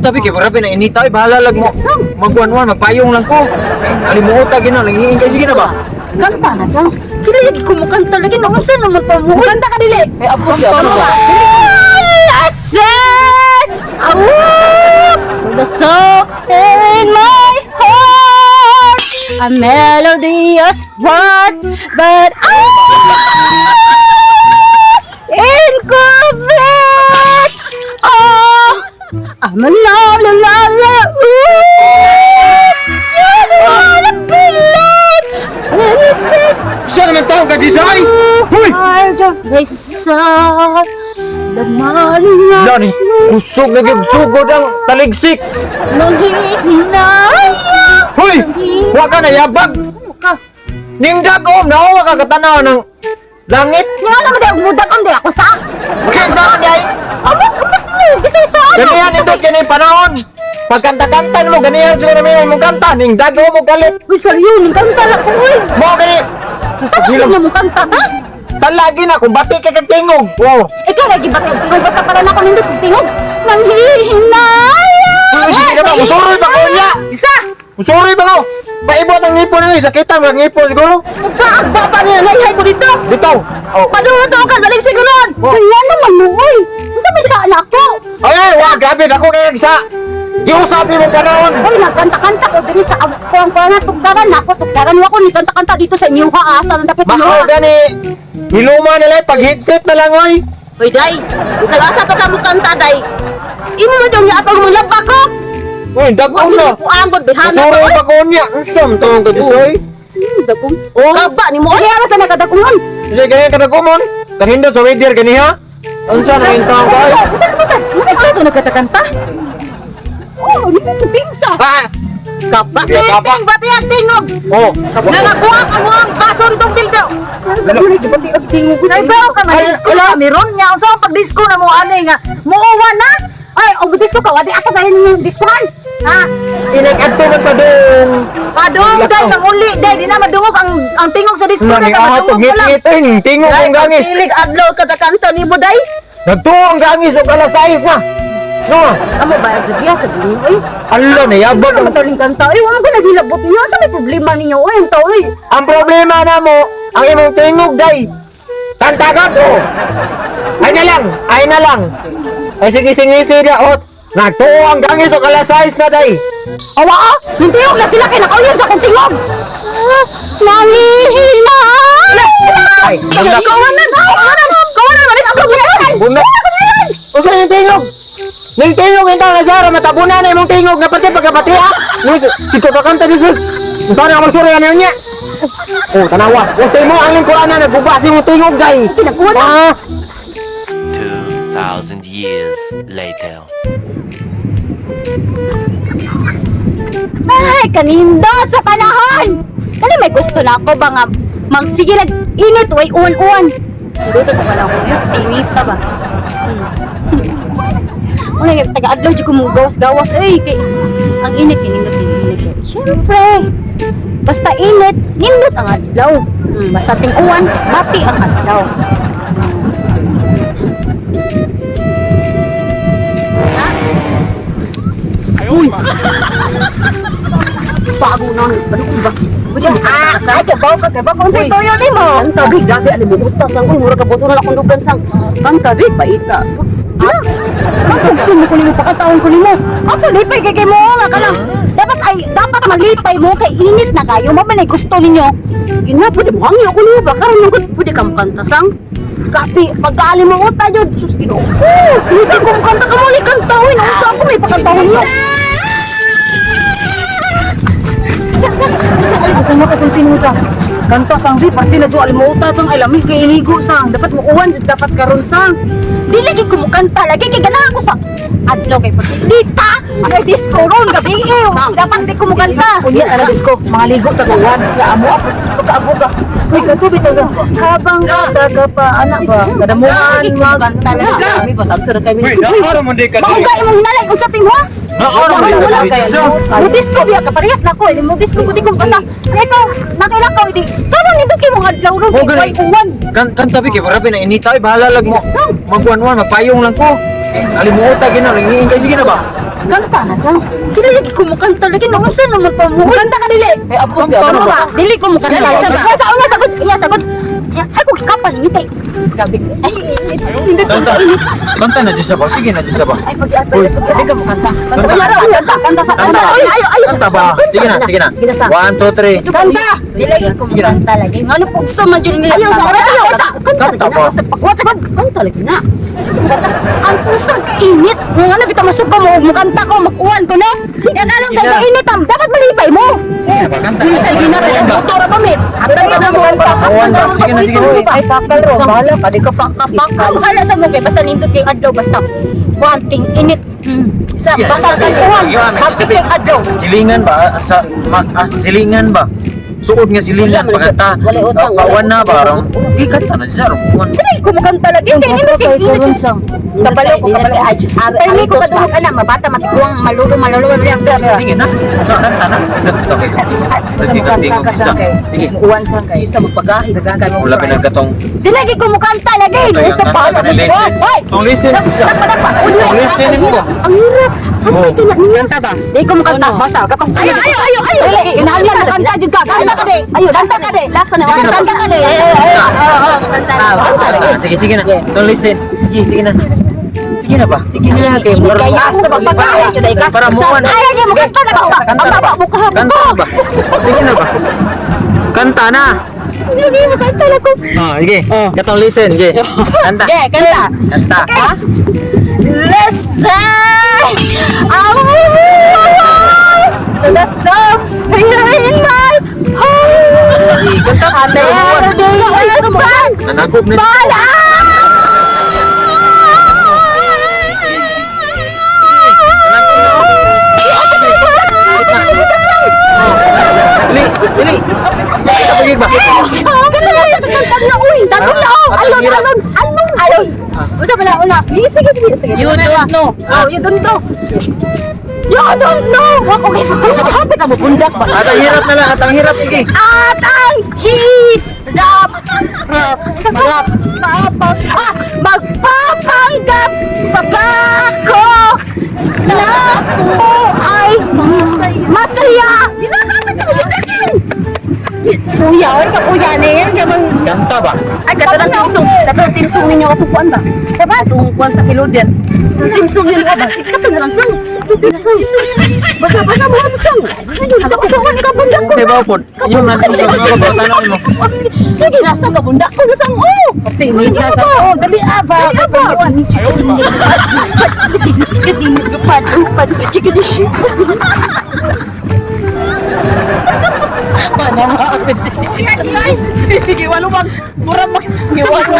Kanta bi kay grabe na inita ay, bahala lag mo. Magwan-wan, magpayong lang ko. Kalimuota gina, nangiing kay, sige na ba? Kanta na sa. Dili lagi ko mo kanta lagi no unsa naman pa mo. Kanta ka dili. Eh apo di ano ba? I said I would the song in my heart, a melodious word, but I incomplete. Oh, I'm a love, love, love, love. Ooh, you wanna be loved when you say Sa naman taong ka, Jisay? Huy! heart of my soul, the morning Lani, kusog na gyud sugod ang taligsik. Nanghihinayang. Huy! Wa ka na yabag. Ka. Ning dagom nawa ka katanaw ng langit. Nga naman di mudag on di ako sa. Kinsa man di ay? Amot amot niyo kasi sa ano. Ganihan nindot kini panahon. Pagkanta-kanta mo ganihan jud namin imong kanta ning dagom mo galit. Uy, seryo, ning kanta lang ko, uy. Mo gani. Sa ano nga mo kanta ta? Sa lagi na kung bati kay kag tingog. Oh. Ikaw lagi ba kay basta para na ako nindot og tingog. Nanghihinayang. Uy, sige na ba? Musuroy ba ko niya? Isa. Musuroy ba ko? Paibot ang ngipon niyo, sakitan mo ang ngipon siguro. Nagpaag ba niya naihay ko dito. Dito. Oh. Paduro to ka galing sigunon. Oh. Kaya naman mo, uy. Unsa may sala ko? Ay, ay, wa grabe dako kay sa. Giusap nimo panahon. Uy, nagkanta-kanta ko diri sa kuang kuang na tugkaran na ako, tugkaran wa ko ni kanta-kanta dito sa inyo ha, asa lang dapat Mao niyo. gani. Hiluma nila pag headset na lang oy. Uy, day, sa asa pa ka mo kanta, day. Imo mo daw niya atong mga laba ko. Uy, dagom na. Puang gud bihana. Musuroy ba ko niya? Unsam tong kadisoy? Dagom. Oh. Kaba ni mo. Ay, ara sa nakadakumon. Sige gani kadagomon. Kanindot sa weather ganiha. Unsa na intang ka? Oy? Usa na usa. Ikaw to nagkatakanta? Oh, ni ko pingsa. Ah! Kaba. Kaba. Ting bati ang tingog. Oh. Nangabuak ang mga baso nitong bildo. Ay, Ay, ka man disco na meron niya. Unsa ang pag-disco na mo ani nga muuwa na? Ay, og disco ka, wadi ako dahil yung diskuhan. Ha? Inag-adto man pa dong. Padung day manguli day di na madungog ang tingog sa disco Nani na ah, madungog ka lang. ngit-ngit ay ning tingog ang gangis. Pilig adlaw katakanta nimo day. Nagtuo ang gangis og alas 6 na. No. Amo ba ang biya sa dili oy. Ala na yabag Ano ang man kanta? Ay, wala ko naghilabot niyo. Sa may problema ninyo oy, ang tao oy. Ang problema na mo, ang imong tingog day. Tantagan oh. Ay na lang, ay na lang. Ay sige singisi da ot. Nagtuo ang gangis og alas 6 na day. Awa ah, yung tingog na sila kay nakauyon sa akong tingog. Ah, Nangihina. Ay, bundak. Kawanan, kawanan, kawanan, malis ko. Bundak. Unsa yung tingog? Ning tingog intaw na sara matabunan na imong tingog na pati pagkapati ah. Ni sito ka kanta ni sus. Unsa na ang suri ano niya? Oh, tanawa. Untay mo ang lingkuran na nagbuba si imong tingog day. Pinakuha na. Ah. 2,000 years later. Ay, kanindot sa panahon. Kani may gusto na ako ba nga magsige lag init way uwan-uwan. Dito sa panahon, tinita ba? Una nga taga-adlaw jud ko mo gawas-gawas ay kay ang init kinindot init. Kay. Syempre. Basta init, nindot ang adlaw. Basta ting uwan, bati ang adlaw. Bago na ni padung ba. Ah, ay kay bawo ka kay bawo unsay toyo nimo? Kanta bi grabe ali mo utas ang uy mura ka buto na akong dugan sang. Kanta bi paita. Ha? Mapugso mo ko nimo, pagkataon ko nimo. Ato lipay kay kay mo nga ka lang. Dapat ay dapat malipay mo kay init na kayo. Mao man ay gusto ninyo. Gina pwede mo hangi ako nimo ba karon man gud pwede ka mokanta sang. Kapi pagkaali mo uta jud sus Ginoo. Oh, bisa ko kanta ka mo ni kanta oy, nausa ako may pakantahon niyo. Sak sak Asa mo kasang tinusa? Kanta sang bi parte na jud alimuta sang ay lami kay inigo sang. Dapat mo uwan jud dapat karon sang. Di lagi ko mukanta lagi kay ganahan ko sa adlaw kay pag dita ang disco ron gabi eh. Dapat di ko mukanta. Unya ana disco mga ligo ta uwan. Ya amo apo pagkaabo ka. Uy kadto bitaw sang habang bata ka pa anak ba sa damuhan Lagi ko mukanta lagi. Kami ba sabsara kami. Uy, naara man di ka. Mao ka imong hinalay unsa timo? Naara man Wala di ka. Mo disco biya ka parehas na ko, eh. Mo disco gud ko mukanta. Ikaw nakaila ka di. Karon nindot kay mong adlaw ron Oh, kay gani. way uwan. Kan kanta bi kay grabe na inita ay bahala lag mo. Magwan-wan magpayong lang ko. Kalimuota gina nangiing kay sige na ba? Kanta na sa. Dili lagi ko mukanta lagi no unsa naman pa mo. Kanta ka dili. Eh apos di Kanta na ba? Dili ko mukanta. Ya sa una sagot, ya sagot. Ya ay ko kapan ngiti. Grabe. Ay, hindi Kanta. Kanta na dyan sa ba? Sige na dyan sa ba. Ay pag-atay. Sabi ka mo kanta. Kanta, kanta, kanta sa Kanta. Ayo, ayo, ayo. Kanta ba? Sige na, sige na. Ginasa. One, two, three. Kanta. Dili lagi ko Sige na. mukanta lagi. Ngano pugso man jud nila. Ayo, sa ayo, sa kanta Kanta lagi ba? na. Sa pakwat sa kanta lagi na. Kanta. Ang tusang kainit. Ngano bitaw masuko mo mukanta ko makuan ko no. Ya kanang Sige na. kainit am dapat malipay mo. Sige na ba? Kanta. Dili sa gina Uwan ba? motor pa mit. Hatag ka na mo. Uwan ba? Sige na, sige na. Ay pakal ro. Bahala ka di ka pakapakal. Bahala sa mo kay basta nindot kay adlaw basta kuanting init. Sa Sige, basta sabi, kuan. iyo, amin, Happy sabi. kay adlaw. Silingan ba? Sa silingan ba? Suod nga silingan Wala man pagkanta. wala utang, wala Pawan na utang. ba? Rong? Eh, kanta na dyan. Uwan. Dili ko mukanta lagi kay nindot kay init. Kabalo ko kabalo. Pero hindi ko kadungog ana mabata matiguang malulo malulo malulo. Sige na. Kanta na. Kanta kayo. Sa mukanta ka sa kay. Sige. Uwan sa kay. Sa magpagahi dagan kay mo. Wala pinagkatong. Dili lagi ko mukanta lagi. Sa Kanta na listen. Hoy. Tong listen. Dapa dapa. Tong listen mo ba? Ang hirap. Ang hirap. Kanta ba? Di ko mukanta. Basta katong Ayo ayo ayo ayo. Kinahanglan mo kanta jud ka. Kanta ka di. Kanta ka di. Last na. Sige na. Kanta ka di. Kanta. Kanta na. Sige, sige na. Tong listen. Sige, sige na. Sige na ba? Sige na. Kay Kaya sa pagpagahi jud ay ka. Para muwan. Ay lagi mo kanta na ba? Kanta na ba? Kanta na ba? Sige na ba? Kanta na. Lagi mo kanta na ko. Oh, sige. Katong listen, sige. Kanta. Okay, kanta. Kanta. Listen! Oh, the song here in my heart. Kanta. A melody is born. Nanagob na. Bala! Dili, dili. Kita pagid ba? Kanta mo sa kanta na uy. Dagong na oh. Alon alon alon alon. Unsa ba na una? Sige sige sige sige. You don't know. Oh, you don't know. You don't know. Ako kay hapit na mo bundak ba? At ang hirap na lang, at ang hirap iki. At ang hirap rap ah, magpapanggap pa ba ako na ako ay masaya. Kuya, oy ka kuya na yan gamang Kanta ba? Ay kato ng team song. Kato ng team song ninyo katupuan ba? Sa ba? Atong kuan sa Pilodian. Team song ninyo ba? Ikato na lang song. Song. Basta basta mo song. Sige, sa usawan ka bundak ko. Okay ba po? Yung nasa sa mga ba tanawin mo. Sige, nasa kabundak ko na sang oh. Tingin ka sa Oh, dali ah ba. Dali ah ba. Sige, walo bang mura mag. Walo.